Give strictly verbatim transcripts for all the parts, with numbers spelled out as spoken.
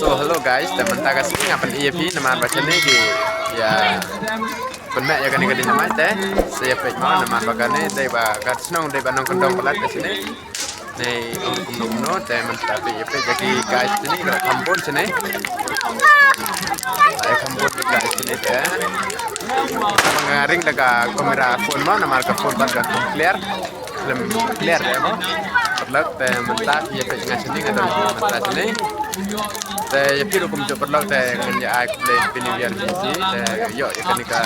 So hello guys, te mynta ka sngi nga pyni ïa phi namar ba shane ki ïa pynmih ïa kane ka ding lamai te. Sa ïa peit mo namar ba kane dei ba ka shnong dei ba nongkyndong palat ka shane. Nei ong kumno kumno te mynta peit ïa peit ïa ki guys shane, ka kham bun shane. Ai kham bun ki guys shane te. Nga ring da ka kamera phone mo namar ka phone pat ka kham clear. Khlem clear te mo. Paralok te mynta ïa peit nga shane, nga don mynta shane. Te ïa phi ruh kumjuh paralok te ngan ïa ai khublei Happy New Year hi shi te ïoh ïa kane ka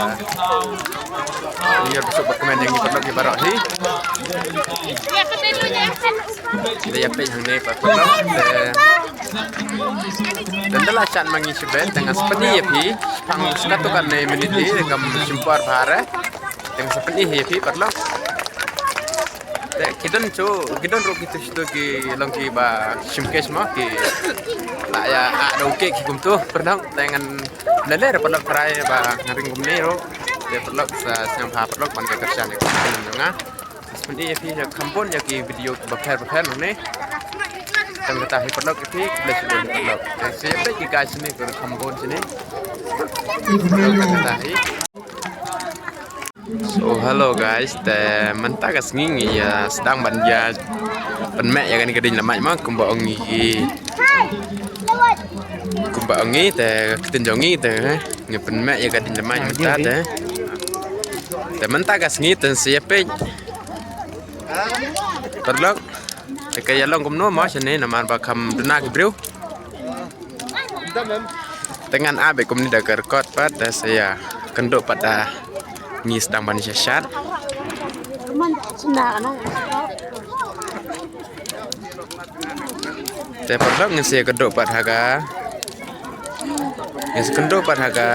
New Year ba suk ba kmen ïa ngi paralok ïa baroh hi. Te ïa peit hangne paralok te. Te ynda la shat ma ngi shibit te ngan sa pyni ïa phi shaphang, sa katto katne minit hi te kam shim por bha re. Te ngan sa pyni ïa phi paralok. Te ki don shuh, ki don ruh kitu kitu ki long kiba shim case mo, ki la ïa ah da u cake ki kumtu paralok. Te ngan leh leh ruh paralok, trai ba nga ring kumne ruh. Te paralok sa sngewbha paralok ban ïa kyrshan ïa ka channel jong nga. Sa pyni ïa phi ïa kham bun ïa ki video kiba pher ba pher hangne. Tang kata hi paralok ïa phi, khublei shibun paralok. Te sa ïa peit ki guys shane, ki kham bun shane. Tang kata hi. So hello guys, te mynta ka sngi ngi ïa sdang ban ïa pynmih ïa kane ka ding lamai mo, kumba ong ngi ki, kumba ong ngi te ka ktien jong ngi te ngi pynmih ïa ka ding lamai mynta te. Te mynta ka sngi te sa ïa peit paralok. Te ka ïa long kumno mo shane namar ba kham duna ki briew. Te ngan ap kumne da ka record pat, da sa ïa kynduh pat da ngi sdang ban ïa shat. Te paralok ngin sa ïa kynduh pat ha ka, ngin sa kynduh pat ha ka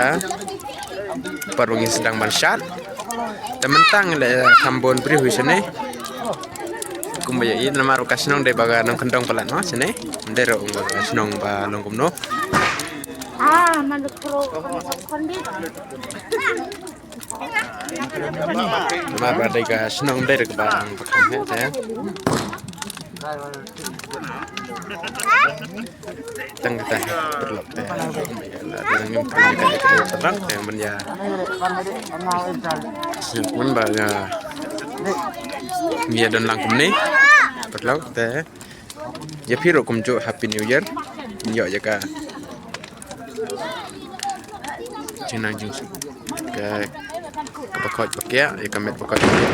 por ba ngi sdang ban shat. Te mynta ngi la kham bun briew hi shane. Kumba ïa i namar ka shnong dei ba ka nongkyndong palat mo shane. Ym dei ruh ka shnong ba long kumno. Ah, man ko ko ko ndi. Namar ba dei ka shnong dei ruh ba nongkyndong palat te. Tang kata paralok te. Dang ngim pynlong ka paralok te ban ïa. Sngewbha ba ïa ngi ïa don lang kumne paralok te. Ïa phi ruh kumjuh Happy New Year. Ïoh ïa ka jingnang jingsuk. Ka Ka ba khoit ba kiah, ïa ka met ba khoit ba kiah.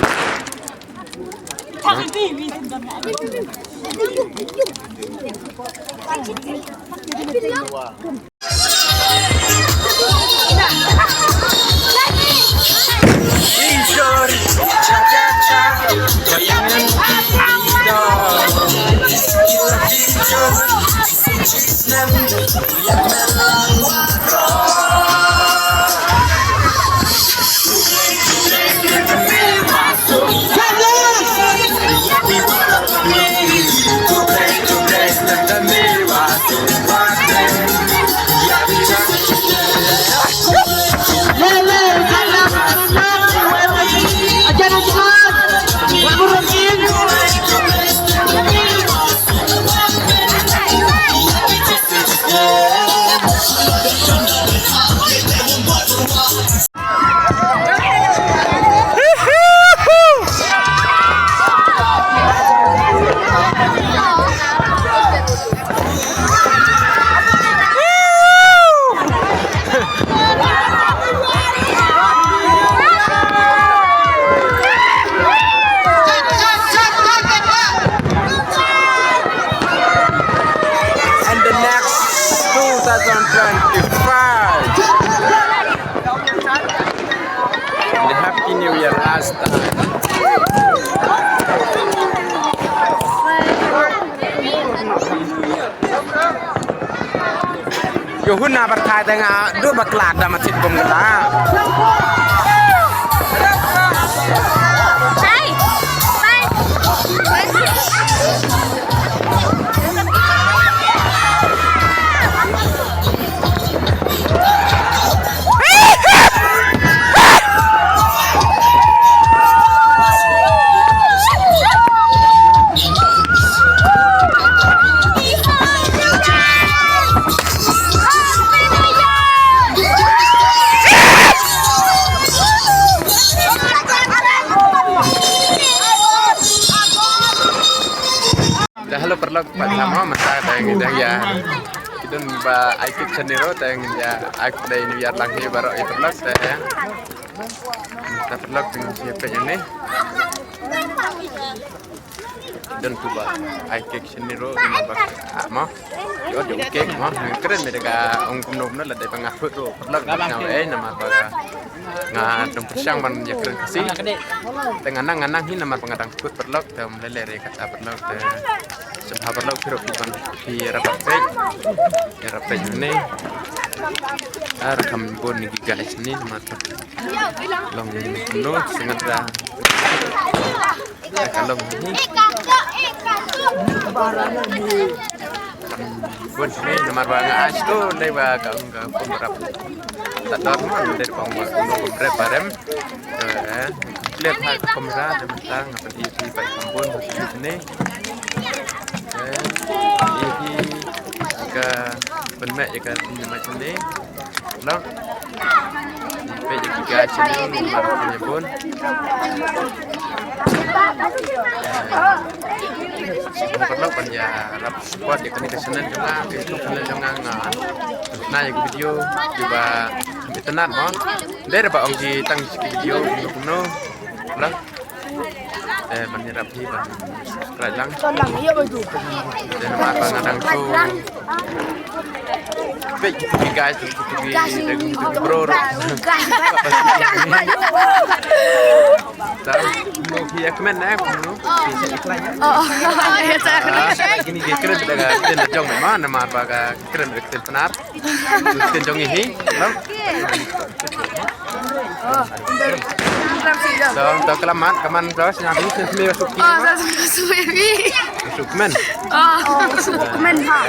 And the next two thousand twenty-five. The Happy New Year last time. Yo hun na bar thai da nga du ba kla da ma thit bum kla. Sai. Sai. Te ïa, ki don ba ai cake shane ruh, te ïa ai khublei New Year lang hi baroh ïa paralok, te ïa paralok te ngin ïa peit ïa une. Don tu ba ai cake shane ruh, ïa ba, ah, mo. Ïa, ïa, cake mo. Kren me da ka ong kumno kumno, lada ba nga put ruh paralok, nga, eh, namar ba nga dang pyrshang ban ïa kren Khasi. Te nga nang, nga nang hi namar ba nga dang put paralok, te ym lei lei re kata paralok, te sngewbha paralok phi ruh phi ban phi ïarap peit. Ïarap peit une. Ar kam bun ki guys ne namar ba long kumno, sngewbha. Ka long hi. Bun hi namar ba nga ai shuh dei ba ka ong ka pun rap. Ta dor mo dei ba ong ba ong rep barem. Eh, clear ha ka kamera dei mynta nga pyn-i phi ba ka bun hi ne. Eh, i phi ka pynmeh ïa ka pynmeh ne. Long. Peit ïa ki guys shane namar ba ki bun. Sngewbha paralok ban ïarap support ïa kane ka channel jong nga, ka YouTube channel jong nga, nga na ïa ki video kiba itynnad mo. Dei ba ong ki tang ki video kumno kumno. Long. Eh, ban ïarap hi ban subscribe lang. Te namar ba nga dang shu peit ki guys, ki, ki, ki, ki bro ruh. Ta mo ki ïa kmen na kumno. Oh, oh. Ïa, ta. Ah, kine ki kren da ka ktien jong me ma, namar ba ka kren da ka ktien Pnar. Ktien jong ngi hi. Long. To, to, khlamat, khlamat, to, sngap hi, sngap hi, sngap hi. Oh, sa, sa, sa, sa, sa. Sngap men. Oh, sngap men, ha.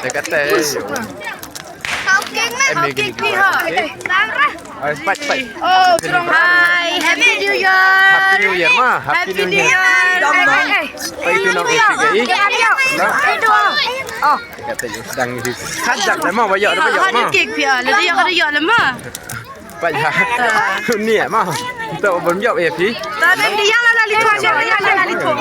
Te kata, eh, yo. Em, ni gini, gini. Oh, spike, spike. Oh, hi, Happy New Year. Happy New Year, ma. Happy New Year. Eh, eh, eh. Spike tu nang isi ke, eh? Nah. Oh. Kata ïa u sdang hi. Kajak dah ma, ba ïoh, ba ïoh ma. Haduh kek pia, la ïoh, la ïoh la ma. Ba ïa. Ni ma. Kita ba ïoh ïa phi. Ta dang di yang la la li thwa, yang la la li thwa.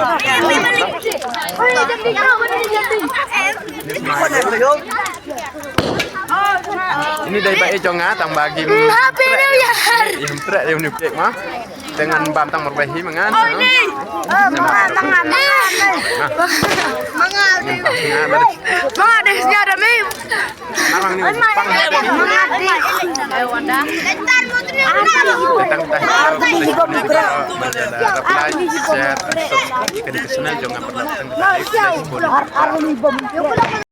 Ini dei ba e jong nga tang ba kim. Happy New Year. Im trek im ni kek ma. Te ngan bam tang marwei hi ma ngan. Oh, ni. Eh, ma ngan, ma ngan, ma ngan. Ma ngan. Ngan bam ma ngan. Ma ngan dei sñiaw da me. Ma ngan ni pang. Ma ngan dei. Te tang tang. Like, share, and subscribe. Kane ka channel jong nga paralok tang.